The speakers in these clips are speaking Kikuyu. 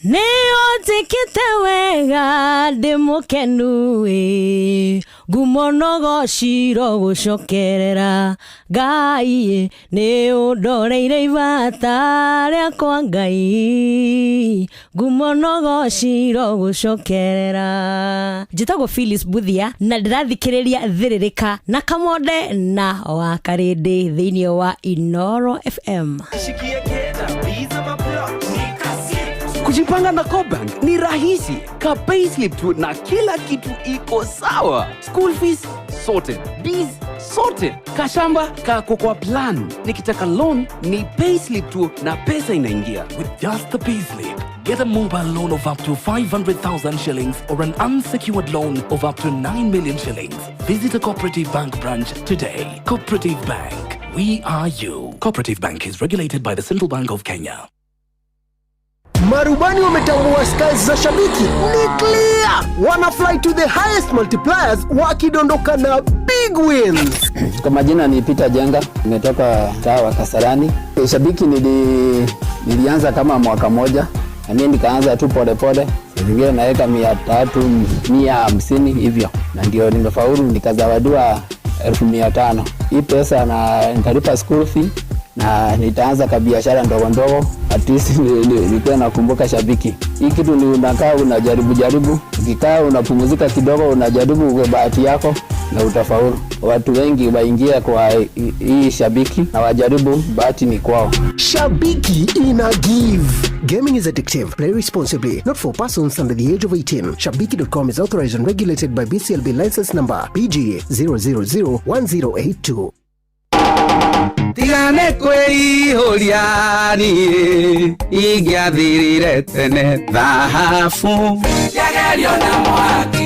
Nĩ ũnjĩkĩte wega, ndĩ mũkenu ĩ, ngumo no gociro gũcokerera Ngai, nĩ ũndoreire ibata rĩakwa Ngai, ngumo no gociro gũcokerera. Njĩtagwo Phyllis Buthia na ndĩrathikĩrĩria Thĩrĩrĩka na Kamonde na Wakarĩndĩ thĩinĩ wa Inoro FM. Kujipanga na CoBank ni rahisi. Ka payslip tu na kila kitu iko sawa. School fees sorted, bills sorted, kashamba kako kwa plan. Nikitaka loan ni payslip tu na pesa inaingia. With just the payslip, get a mobile loan of up to 500,000 shillings or an unsecured loan of up to 9 million shillings. Visit a Cooperative Bank branch today. Cooperative Bank. We are you. Cooperative Bank is regulated by the Central Bank of Kenya. Marubani wametambua skies za shabiki ni clear, wana fly to the highest multipliers wakidondoka na big wins. Kwa majina ni Peter Jenga, nimetoka mtaa wa Kasarani. Shabiki nilianza kama mwaka moja, na mimi nikaanza tu polepole, zingine naweka 300, 150 hivyo, na ndio nimefaulu nikazawadiwa 500,000. Hii pesa na nitalipa school fee na nitaanza kabiashara ndogo ndogo, at least nikuwe nakumbuka shabiki. Hii kitu ni unakaa unajaribu jaribu, ukikaa unapumzika kidogo, unajaribu kwa bahati yako na utafaulu. Watu wengi waingia kwa hii shabiki na wajaribu, bahati ni kwao. Shabiki ina give. Gaming is addictive. Play responsibly. Not for persons under the age of 18. Shabiki.com is authorized and regulated by BCLB license number PG 0001082. Tigane kwĩihũria niĩ ingĩathirire tene thahabu Yagerio na mwaki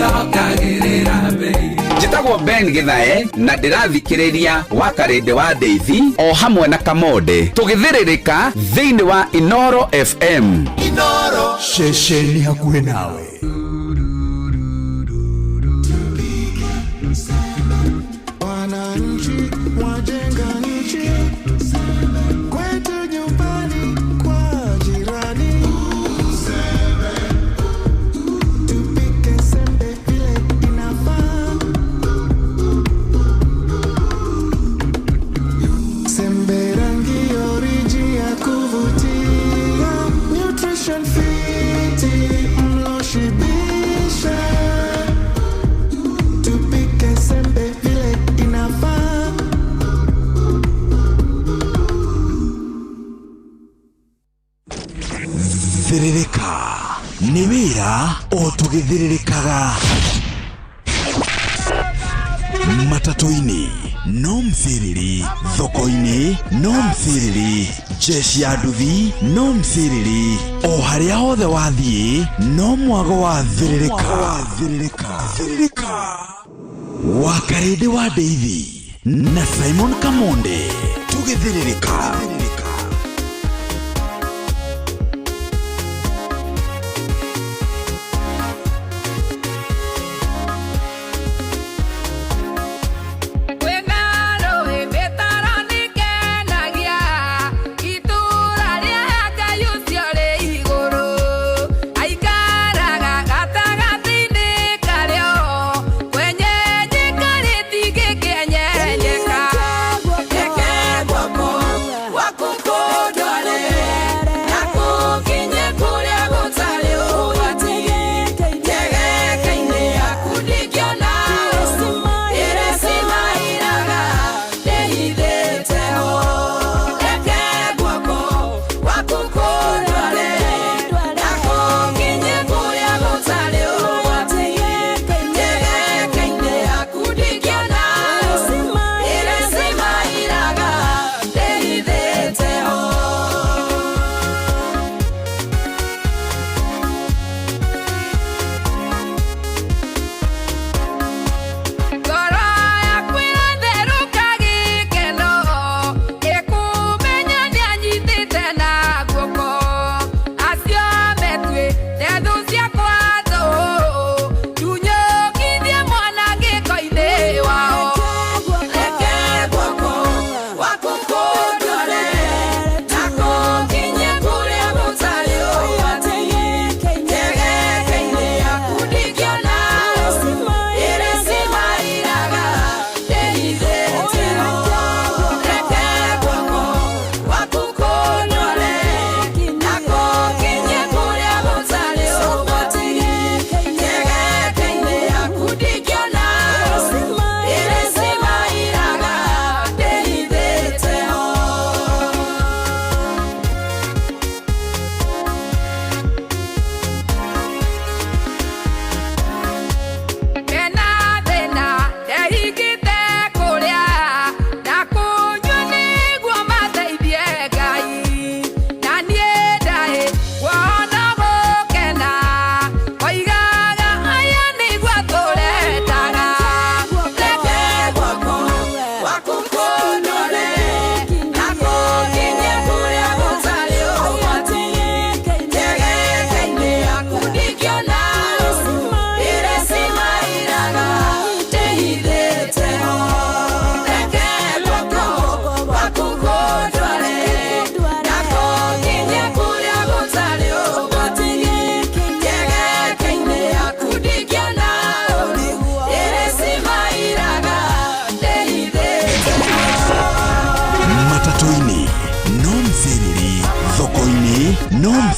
yokagĩrĩra bei. Njĩtagwo Ben Gĩthae na ndĩrathikĩrĩria Wakarĩndĩ wa Ndeithi o hamwe na Kamonde tũgĩthĩrĩrĩka thĩinĩ wa Inoro FM. Inoro. Ceceni hakuhĩ nawe. Wananchi wajenga nchi, kwetu nyumbani kwa jirani. Tupike sembe vile inafaa. Sembe rangi oriji ya kuvutia, nutrition fiti mlo shibisha. Tupike sembe vile inafaa. Thĩrĩrĩka nĩ wĩra o tũgĩthĩrĩrĩkaga matatũ-inĩ no mthĩrĩrĩ, thoko-inĩ no mthĩrĩrĩ, jeshi ya nduthi no mthĩrĩrĩ, o harĩa hothe wathiĩ no mwago wa thĩrĩrĩka. Thĩrĩrĩka Wakarĩndĩ wa Ndeithi na Simon Kamonde tũgĩthĩrĩrĩka. Kwĩna rũĩ mĩtaro nĩkenagia, itũũra rĩa Ngai ũcio rĩ igũrũ, aikaraga gatagatĩ-inĩ karĩo, kwenyenyeka rĩtingĩkĩenyenyeka. Reke guoko gwaku.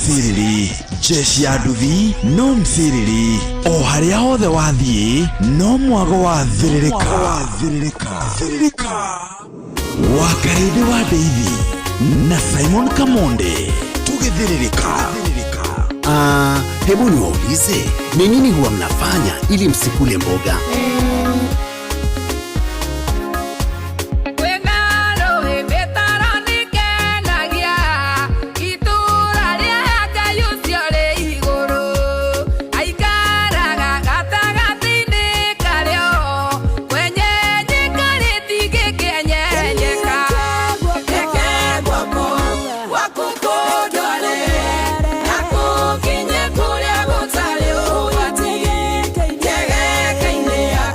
msiriri, jeshi ya nduthi no msiriri, o harĩa hothe wathiĩ no mwago wa thĩrĩrĩka. Wakarĩndĩ wa Ndeithi na Simon Kamonde tũgĩthĩrĩrĩka. Ah, hebu niwaulize, ni nini huwa mnafanya ili msikule mboga? Kwĩna rũĩ mĩtaro nĩkenagia, itũũra rĩa Ngai ũcio rĩ igũrũ. Aikaraga gatagatĩ-inĩ karĩo, kwenyenyeka rĩtingĩkĩenyenyeka. Reke guoko gwaku kũndware, na kũnginyie kũrĩa gũtarĩ ũgwati. Njegeke-inĩ ya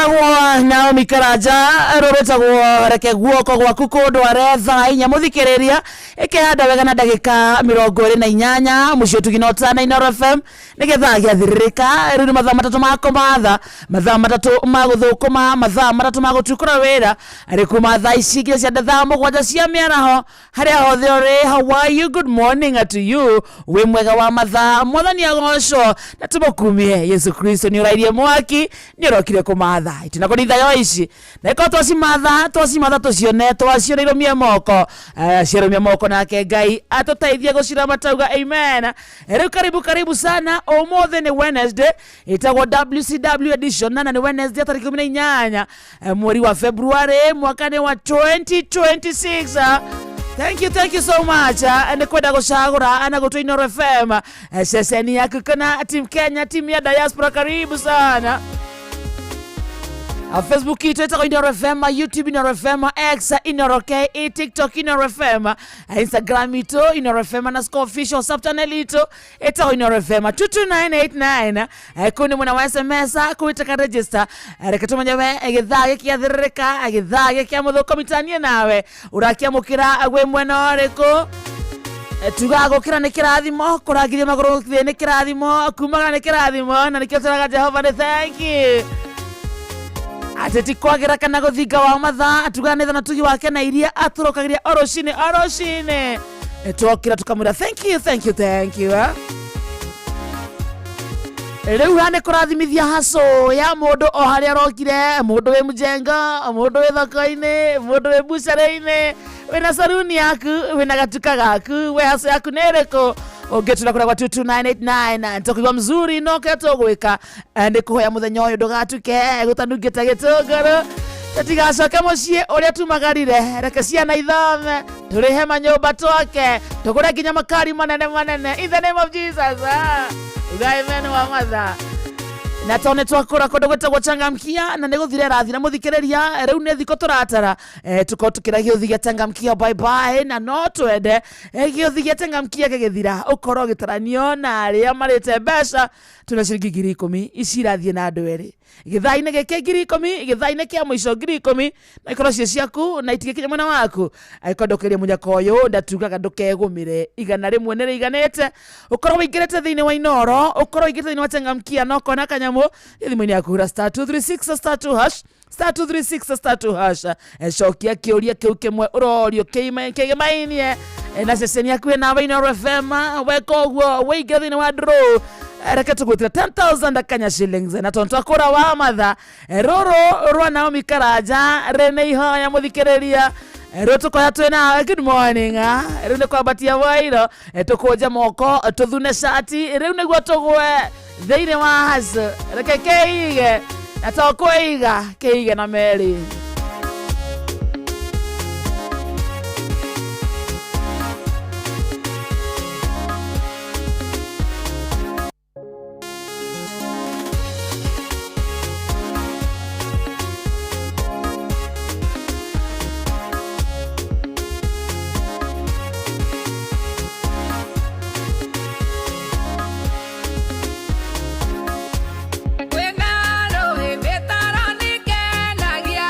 Etagwo Naomi Karanja, rũrĩtagwo reke guoko gwaku kũndware. Thaa 4, mũthikĩrĩria, ĩkĩhanda wega na ndagĩka 28, mũciĩ ũtugina ũtana Inooro FM nĩgetha gĩathirĩrĩka. Rĩu nĩ mathaa 3 ma kũmatha, mathaa 3 ma gũthũkũma, mathaa 3 ma gũtukũra wĩra, arĩ kuma thaa ici nginya cia thaa 7 cia mĩaraho. Harĩa hothe ũrĩ, how are you? Good morning to you. Wĩ mwega wa mathaa? Mwathani agocwo na tũmũkumie Yesu Kristo. Nĩ ũrairie mwaki, nĩ ũrokire kũmatha itina kũritha yo ici, na ĩkorwo twacimatha, twacimatha, tũcione, twaciona irũmie moko. Ciarũmia moko, nake Ngai atũteithie gũciramata. Amen. Rĩu karibu, karibu sana. Ũmũthĩ nĩ Wednesday, ĩtagwo WCW edition, na nĩ Wednesday tarĩki 18, mweri wa February, mwaka nĩ wa 2026. Thank you, thank you so much. Nĩ kwenda gũcagũra na gũtũ Inooro FM, ceceni yaku kana team Kenya, team ya diaspora, karibu sana. Facebook itũ ĩtagwo Inooro FM, YouTube Inooro FM, X Inooro KE, TikTok Inooro FM, Instagram itũ Inooro FM na official, WhatsApp channel itũ ĩtagwo Inooro FM 22989. Kũu nĩ mwena wa SMS kũwĩtĩka register. Reke tũmenye we gĩthaa gĩkĩathĩrĩrĩka, gĩthaa gĩkĩa mũthũkũmitanie nawe ũrakĩamũkĩra gwĩ mwena ũrĩkũ? Tugaga gũkĩra nĩ kĩrathimo, kũrangithia magũrũ thĩ nĩ kĩrathimo, kumagara nĩ kĩrathimo, na nĩkĩo tũraga Jehova nĩ thank you, atĩ ti kwagĩra kana gũthinga wa mathaa. Tugaga nĩ thana tugi wake na iria atũrokagĩria o rũcinĩ, o rũcinĩ twokĩra tũkamwĩra thank you, thank you, thank you, eh? Rĩu haha nĩ kũrathimithia haco ya mũndũ o harĩa arokire, mũndũ wĩ mjengo, mũndũ wĩ thoko-inĩ, mũndũ wĩ bucarĩ-inĩ, wĩna saruni yaku, wĩna gatuka gaku, we haco yaku nĩ ĩrĩkũ? Ũngĩtũra kũrĩa gwa 22989 tũkũigua mzuri. No kĩrĩa tũgwĩka, nĩ kũhoya mũthenya ũyũ ndũgatuke gũtanungĩte gĩtũngũrũ, tũtigacoke mũciĩ ũrĩa tumagarire. Reke ciana ithome, tũrĩhe manyũmba, twake, tũgũre nginya makari manene manene, in the name of Jesus. Ah. Uga amen wa matha. Na tondũ nĩ twakũra kũndũ gwĩtagwo Changamkia, na nĩ gũthira ĩrathira, mũthikĩrĩria, rĩu nĩ thikũ tũratara, tũkorwo tũkĩra gĩũthi gĩa Changamkia bye bye, na no twende, gĩũthi gĩa Changamkia gĩgĩthira ũkorwo ũgĩtaranio na arĩa marĩte mbeca. Tuna ciringi 10,000 ici irathiĩ na andũ erĩ gĩthaa-inĩ gĩkĩ, 10,000 gĩthaa-inĩ kĩa mũico, 10,000 na ikorwo ciĩ ciaku na itigĩkinya mwena waku angĩkorwo ndũkĩrie mũnyaka ũyũ. Ndatugaga ndũkegũmĩre, 100 nĩ rĩiganĩte ũkorwo wĩingĩrĩte thĩinĩ wa Inoro, ũkorwo wĩingĩrĩte thĩinĩ wa Changamkia na ũkona kanyamũ thimũ-inĩ yaku. Hura *236 *2 hash, *236 *2 hash. Cokia kĩũria kĩu kĩmwe ũrorio kĩgĩmainie na ceceni yaku ĩna Inooro FM. Weka ũguo wĩingĩre thĩinĩ wa draw. Reke tũgwĩtĩra 10,000 Kenya shillings, na tondũ twakũra wa matha, rũrũ rwa Naomi Karanja rĩnĩ ihoya, mũthikĩrĩria, rĩu tũkoya twĩ nawe. Good morning. Rĩu nĩ kwambatia wairo, tũkũnje moko, tũthune cati, rĩu nĩguo tũgwe thĩinĩ wa hacu. Reke kĩige, na to kwĩiga, kĩige na meri. Kwĩna rũĩ mĩtaro nĩkenagia.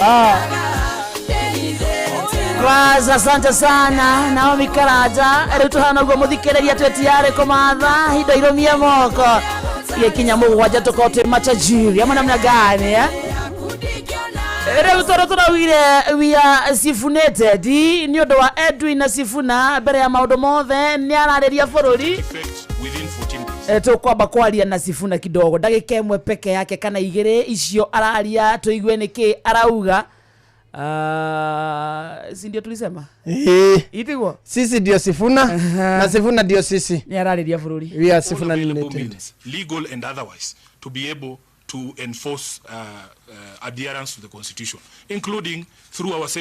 Ah. Bas, asante sana Naomi Karanja. Rĩu tũhana ũguo mũthikĩrĩria twĩ tayari kũmatha indo irũmie moko gĩkinya mũgwanja tũkorwo twĩ matajiri ama namna gani, eh? Rĩu tondũ tũraugire we are sifunated nĩ ũndũ wa Edwin na Sifuna, mbere ya maũndũ mothe nĩ ararĩria bũrũri. Tũkwamba kwaria na Sifuna kidogo ndagĩka ĩmwe peke yake kana igĩrĩ icio araria tũigue nĩkĩ arauga. Si ndio tulisema? Eh. Itiguo? Sisi ndio Sifuna na Sifuna ndio sisi. Nĩ ararĩria bũrũri. We are Sifuna Available Limited. Means, legal and otherwise, to be able to enforce adherence to the Constitution, including through our Senate.